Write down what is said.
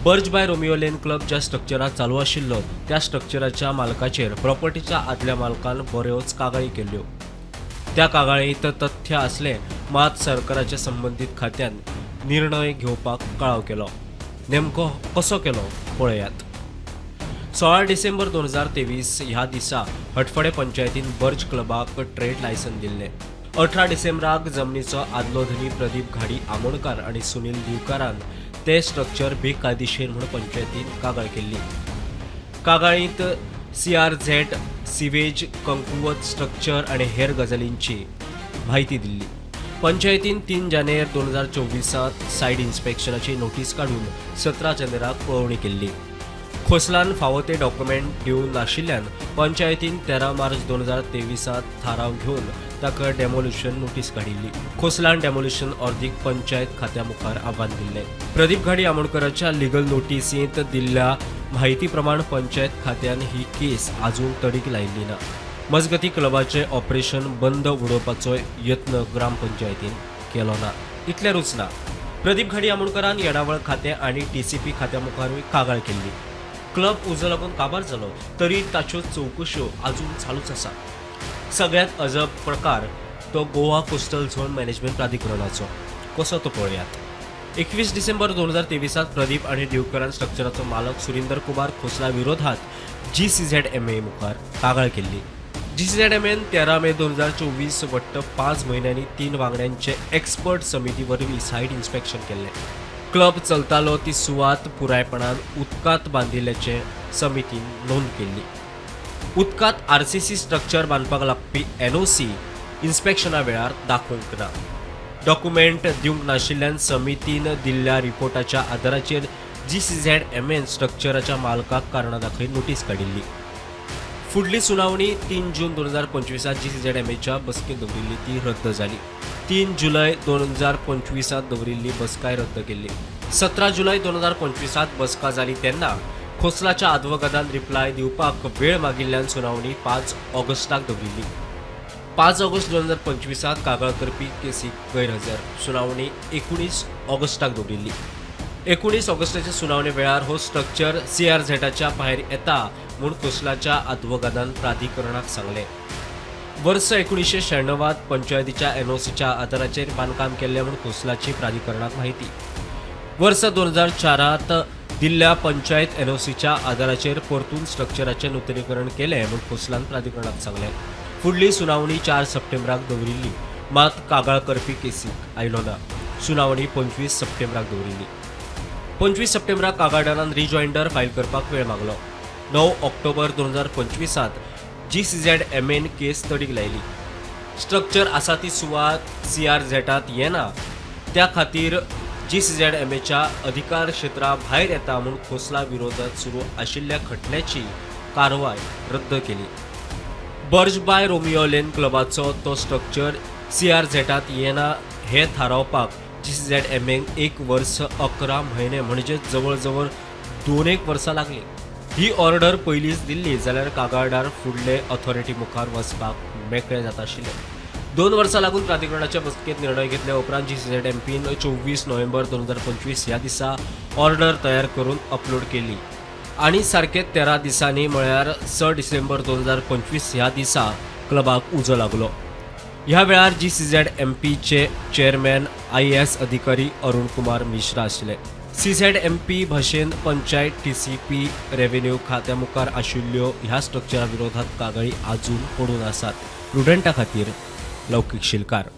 Burj by Romeo Lane club ज्या स्ट्रक्चरात चालू आशिल्लो त्या स्ट्रक्चराच्या मालकाचेर प्रॉपर्टीच्या आदल्या मालकान बऱ्योच कागाळी केल्ल्यो. त्या कागाळींत तथ्य आसलें मात सरकाराच्या संबंदीत खात्यान निर्णय घेवपाक कळाव केलो. नेमको कसो केलो पळयात. 16 डिसेंबर 2023 ह्या दिसा हटफडे पंचायतीन बर्ज क्लबाक ट्रेड लायसन दिल्लें. 18 डिसेंबराक जमनीचो आदलो धनी प्रदीप घाडी आमोणकार आनी सुनील दिवकारान ते स्ट्रक्चर बेकायदेशीर म्हूण पंचायतीन कागाळ केल्ली. कागाळींत सीआरझेड, सिवेज, कमकुवत स्ट्रक्चर आनी हेर गजालींची म्हायती दिल्ली. पंचायतीन 3 जानेर 2024 सायट इन्स्पेक्शनाची नोटीस काडून 17 जानेराक पळोवणी केल्ली. खोसलान फावो ते डॉक्युमेंट दिवंक नाशिल्ल्यान पंचायतीन 13 मार्च 2023 थाराव घेवन ताका डेमोलिशन नोटीस काडिल्ली. खोसलान डेमोलिशन ऑर्दीक पंचायत खात्या मुखार आव्हान दिल्लें. प्रदीप घाडी आमोणकराच्या लिगल नोटीसींत दिल्ल्या म्हायती प्रमाण पंचायत खात्यान ही केस आजून तडीक लायिल्ली ना. मजगती, क्लबाचें ऑपरेशन बंद उडोवपाचो यत्न ग्रामपंचायतीन केलो ना. इतलेंच ना, प्रदीप घाडी आमोणकरान येणावळ खातें आनी टीसीपी खात्या मुखारूय कागाळ केल्ली. क्लब उजो लागून काबार जालो तरी ताच्यो चवकश्यो अजून चालूच आसा. सगळ्यात अजब प्रकार तो गोवा कोस्टल झोन मॅनेजमेंट प्राधिकरणाचो. कसो तो पळयात. 21 डिसेंबर 2023 प्रदीप आनी दिवकरान स्ट्रक्चराचो मालक सुरिंदर कुमार खोसला विरोधात जीसीझेड एमए मुखार कागाळ केल्ली. जीसीझेड एमएन 13 मे 2024, वट्ट 5 म्हयन्यांनी तीन वांगड्यांचे एक्सपर्ट समिती वरवीं सायट इन्स्पेक्शन केल्लें. क्लब चलतालो ती सुवात पुरायपणान उदकांत बांदिल्ल्याचें समितीन नोंद केल्ली. उदकांत आरसीसी स्ट्रक्चर बांदपाक लागपी एनओसी इन्स्पेक्शना वेळार दाखोवंक ना. डॉक्युमेंट दिवंक नाशिल्ल्यान समितीन दिल्ल्या रिपोर्टाच्या आदाराचेर जीसीझेड एमएन स्ट्रक्चराच्या मालकाक कारणां दाखय नोटीस काडिल्ली. फुडली सुनावणी 3 जून 2025 जीसीझेड एमएच्या बसकेंत दवरिल्ली, ती रद्द जाली. 3 जुलय 2025 दवरिल्ली बसकाय रद्द केल्ली. 17 जुलय 2025 बसका जाली तेन्ना खोसलाच्या आदवोगादान रिप्लाय दिवपाक वेळ मागिल्ल्यान सुनावणी 5 ऑगस्टाक दवरिल्ली. 5 ऑगस्ट 2025 कागाळ करपी केसीक गैरहजर. सुनावणी 19 ऑगस्टाक दवरिल्ली. 19 ऑगस्टाच्या सुनावणी वेळार हो स्ट्रक्चर सीआरझेडाच्या भायर येता म्हूण खोसलाच्या आदवोगादान प्राधिकरणाक सांगलें. वर्स 1996त पंचायतीच्या एनओसीच्या आदाराचेर बांदकाम केल्लें म्हूण खोसलाची प्राधिकरणाक माहिती. वर्स 2004त दिल्ल्या पंचायत एनओसीच्या आदाराचेर परतून स्ट्रक्चराचें नुतनीकरण केलें म्हूण खोसलान प्राधिकरणाक सांगलें. फुडली सुनावणी 4 सप्टेंबराक दवरिल्ली, मात कागाळ करपी केसीक आयलो ना. सुनावणी 25 सप्टेंबराक दवरिल्ली. 25 सप्टेंबराक कागाळदारान रिजॉइंडर फायल करपाक वेळ मागलो. 9 ऑक्टोबर 2025 जीसीझेड एमएन केस तडीक लायली. स्ट्रक्चर आसा ती सुवात सीआरझेडांत येना, त्या खातीर जीसीझेड एमएच्या अधिकार क्षेत्रा भायर येता म्हूण खोसला विरोधात सुरू आशिल्ल्या खटल्याची कारवाय रद्द केली. बर्ज बाय रोमियो लेन क्लबाचो तो स्ट्रक्चर सीआरझेडांत येना हें थारावपाक जीसीझेड एमएक एक वर्स 11 म्हयने, म्हणजे जवळ जवळ दोन एक वर्सां लागली. ही ऑर्डर पयलींच दिल्ली जाल्यार कागाळदार फुडले ऑथॉरिटी मुखार वचपाक मेकळे जाता आशिल्ले. 2 वर्सां लागून प्राधिकरणाच्या बसकेंत निर्णय घेतल्या उपरांत जीसीझेड एमपीन 24 नोव्हेंबर 2025 ह्या दिसा ऑर्डर तयार करून अपलोड केली आनी सारके 13 दिसांनी, म्हळ्यार 6 डिसेंबर 2025 ह्या दिसा क्लबाक उजो लागलो. ह्या वेळार जीसीझेड एमपीचे चेअरमॅन आयएएस अधिकारी अरुण कुमार मिश्रा आशिल्ले. सीझेड एमपी भाशेन पंचायत, टीसीपी, रेव्हेन्यू खात्या मुखार आशिल्ल्यो ह्या स्ट्रक्चरा विरोधात कागाळी आजून पडून आसात. प्रुडंटा खातीर लौकीक शिलकार.